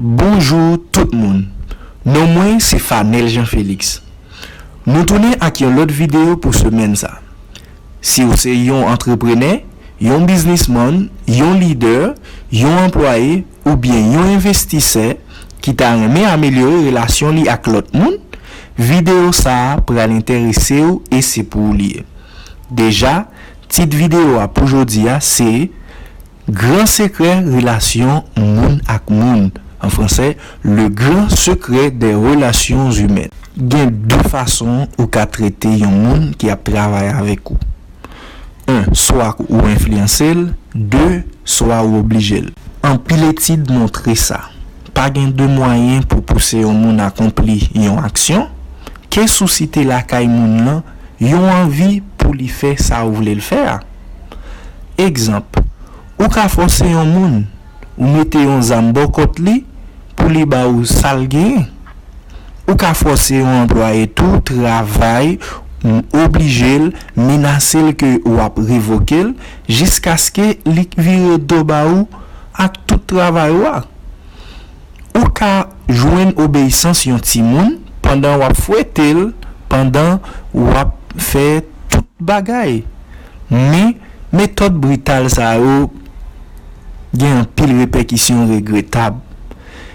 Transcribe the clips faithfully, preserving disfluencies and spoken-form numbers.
Bonjou tout moun. Non mwen se Fanel Jean Félix. Nou tounen ak yon lòt videyo pou semèn sa. Si w se yon antreprenè, yon biznismann, yon lidè, yon anplwaye oubyen yon envestisè ki ta renmen amelyore relasyon li ak lòt moun, videyo sa a pral enterese w e se pou w li ye. Deja, tit videyo a pou jodi a se Gran sekrè relasyon moun ak moun, an fransè, le grand secret des relations humaines. Gen de fason ou ka trete yon moun ki ap travay avèk ou. En, swa ou enfliyanse l, de, swa ou oblije l. Anpil etid montre sa. Pa gen de mwayen pou pouse yon moun akonpli yon aksyon ke sousite lakay moun nan yon anvi pou li fè sa ou vle l fè a. Egzanp, ou ka fòse yon moun, ou mete yon zam bò kòt li pou li ba ou sa l genyen. Ou ka fòse yon anplwaye tou travay, m, oblije l, menase l ke w ap revoke l, jiskaske li vire do ba ou ak tout travay ou a. Ou ka jwenn obeyisans yon timoun pandan w ap fwete l, pandan w ap fè tout bagay. Men, metòd brital sa yo gen anpil repèkisyon regretab.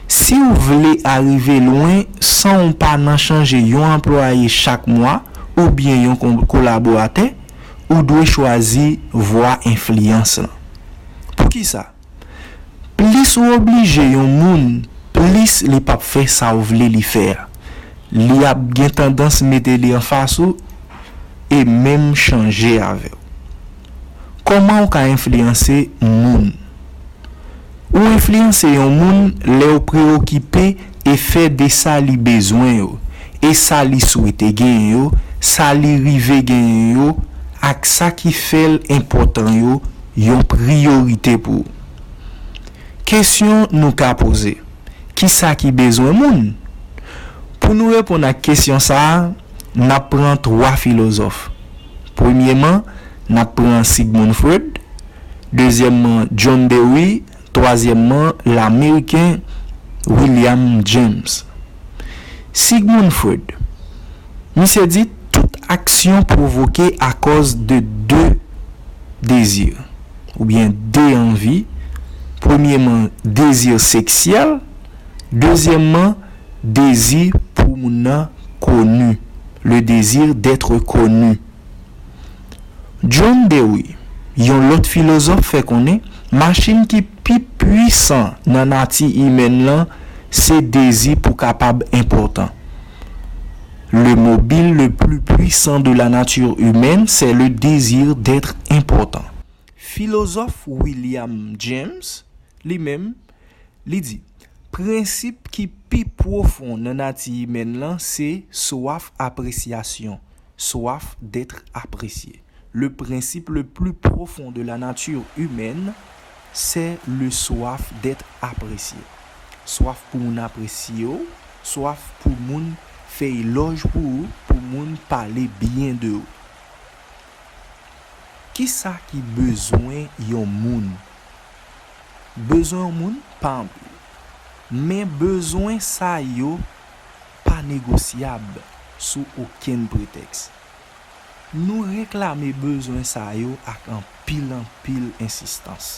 Si w vle arive lwen san w pa nan chanje yon anplwaye chak mwa oubyen yon ko-, kolaboratè, ou dwe chwazi vwa enfliyans lan. Poukisa? Plis ou oblije yon moun, plis li p ap fè sa w vle li fè a. Li ap gen tandans mete li anfas ou e menm chanje avè w. Kòman w ka enfliyanse moun? Ou enfliyanse yon moun lè w preyokipe e fè de sa li bezwen yo, e sa li swete genyen yo, sa li rive genyen yo, ak sa ki fè l enpòtan yo, yon priyorite pou ou. Kesyon nou ka poze, kisa ki bezwen moun? Pou nou reponn ak kesyon sa a, n ap pran twa filozòf. Premyeman, n ap pran Sigmund Freud, dezyèmman, John Dewey, twazyèmman, Lameriken William James. Sigmund Freud, misye di tout aksyon pwovoke akòz de de dezi, oubyen de anvi. Premyeman, dezi seksyèl. Dezyèmman, dezi pou moun nan koni, le désir d'être connu. John Dewey, yon lòt filozòf, fè konnen machin ki pi pwisan nan nati imèn lan se dezi pou kapab enpòtan. Le mobile le plus puissant de la nature humaine, c'est le désir d'être important. Filozòf William James, li menm, li di, prensip ki pi pwofon nan nati imèn lan se swaf apresyasyon, soif d'être apprécié. Le principe le plus profond de la nature humaine, c'est le soif d'être apprécié. Swaf pou moun apresye w, swaf pou moun fè elòj pou ou, pou moun pale byen de ou. Kisa ki bezwen yon moun? Bezwen yon moun pa anpil, men bezwen sa yo pa negosyab sou okenn pretèks. Nou reklame bezwen sa yo ak anpil, anpil ensistans.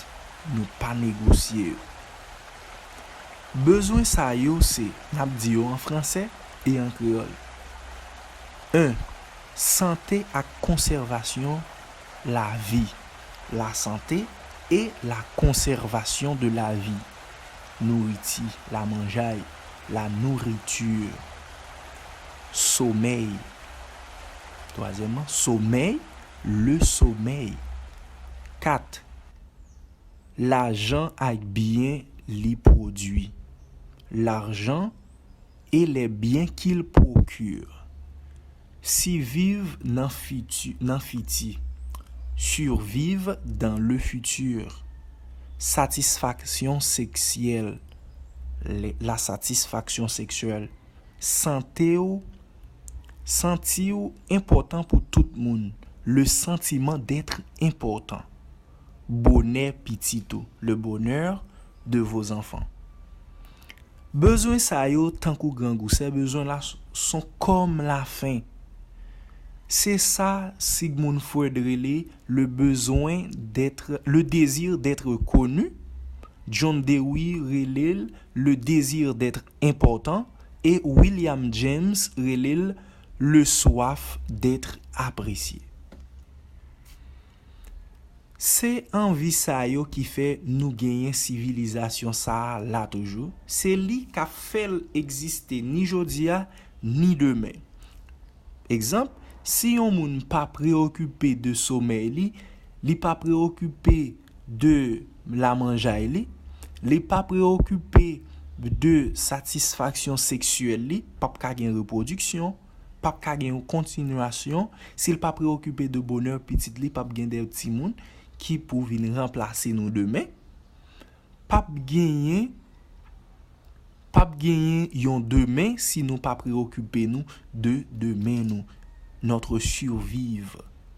Nou pa negosye yo. Bezwen sa yo se, n ap di yo an fransè e an kreyòl. En, sante ak konsèvasyon lavi, la santé et la conservation de la vie, nouriti, la manjay, la nourriture, somèy, twazyèmman, somèy, le somèy. Kat, lajan ak byen li pwodui. L'argent et les biens qu'il procure. Siviv nan fiti, nan fiti. Survivre dans le futur. Satisfaction sexuelle. Le, la satisfaction sexuelle. Sante w, santi w enpòtan pou tout moun. Le sentiment d'être important. Bonè pitit ou. Le bonheur de vos enfants. Bezwen sa yo, tankou grangou, ces besoins-là sont comme la faim. Se sa Sigmund Freud rele le besoin d'être, le désir d'être connu, John Dewey rele l le désir d'être important, e William James rele l le soif d'être apprécié. Se anvi sa yo ki fè nou genyen sivilizasyon sa a la toujou. Se li k ap fè l egziste ni jodi a, ni demen. Egzanp, si yon moun pa preyokipe de somèy li, li pa preyokipe de lamanjay li, li pa preyokipe de satisfaksyon seksyèl li, p ap ka gen repwodiksyon, p ap ka gen yon kontinyasyon, si l pa preyokipe de bonè pitit li, p ap gen de timoun ki pou vin ranplase nou demen. P ap genyen, p ap genyen yon demen si nou pa preyokipe nou de demen nou, notre survie,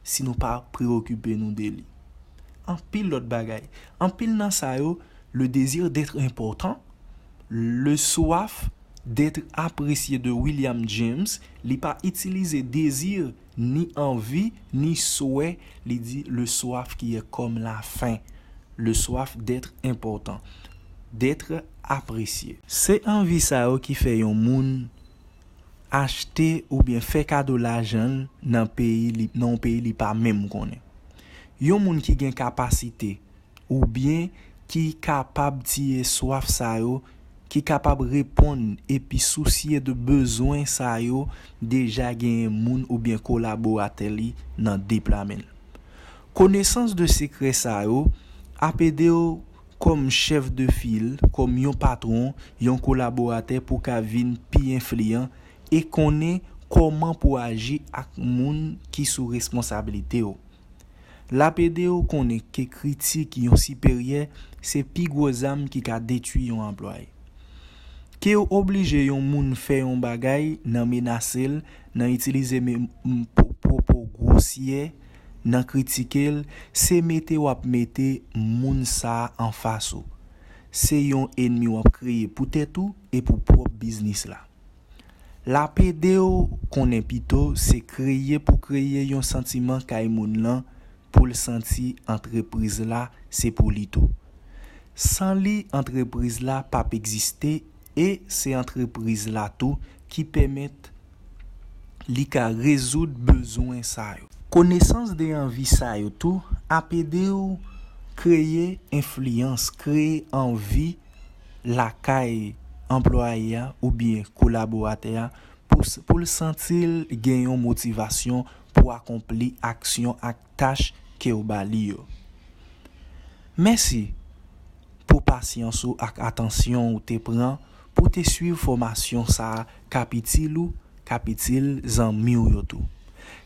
si nou pa preyokipe nou de li. Anpil lòt bagay. Anpil nan sa yo, le désir d'être important, le soif d'être apprécié de William James, li pa itilize désir, ni anvi, ni swè, li di le soif qui est comme la faim, le soif d'être important, d'être apprécié. Se anvi sa yo ki fè yon moun achte oubyen fè kado lajan l nan peyi li, nan yon peyi li pa menm konnen. Yon moun ki gen kapasite oubyen ki kapab tiye swaf sa yo, ki kapab reponn epi sousye de bezwen sa yo, deja genyen moun oubyen kolaboratè li nan deplamen l. Konesans de sekrè sa yo ap ede w kòm chèf de fil, kòm yon patwon, yon kolaboratè pou w ka vin pi enfliyan e konnen kòman pou w aji ak moun ki sou responsablite w. L ap ede w konnen ke kritik yon siperyè se pi gwo zam ki ka detwi yon anplwaye. Ke w oblije yon moun fè yon bagay nan menase l, nan itilize me- m- po- pwopo gwosyè, nan kritike l, se mete w ap mete moun sa a anfas ou. Se yon enmi w ap kreye pou tèt ou e pou pwòp biznis la. L ap ede w konnen pito se kreye pou kreye yon santiman kay moun lan pou l santi antrepriz la se pou li tou. San li, antrepriz la p ap egziste e se antrepriz la tou ki pèmèt li ka rezoud bezwen sa yo. Konesans de anvi sa yo tou ap ede w kreye enfliyans, kreye anvi lakay anplwaye a oubyen kolaboratè a pou s- pou l santi l gen yon motivasyon pou akonpli aksyon ak tach ke w ba li yo. Mèsi pou pasyans ou ak atansyon ou te pran pou te swiv fòmasyon sa a k ap itil ou, k ap itil zanmi w yo tou.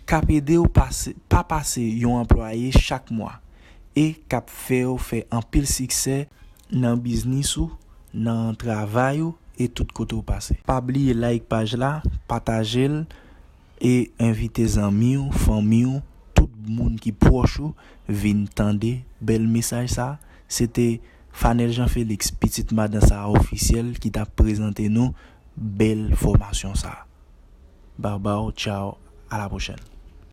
K ap ede w pase, pa pase yon anplwaye chak mwa e k ap fè w fè anpil siksè nan biznis ou, nan travay ou e tout kote w pase. Pa bliye like paj la, pataje l e envite zanmi w, fanmi w, tout moun ki pwòch ou vin tande bèl mesaj sa. Se te Fanel Jean Félix, pitit madan sa ofisyèl ki t ap prezante nou bèl fòmasyon sa. Bawbaw, tchaw, a la pwochèn.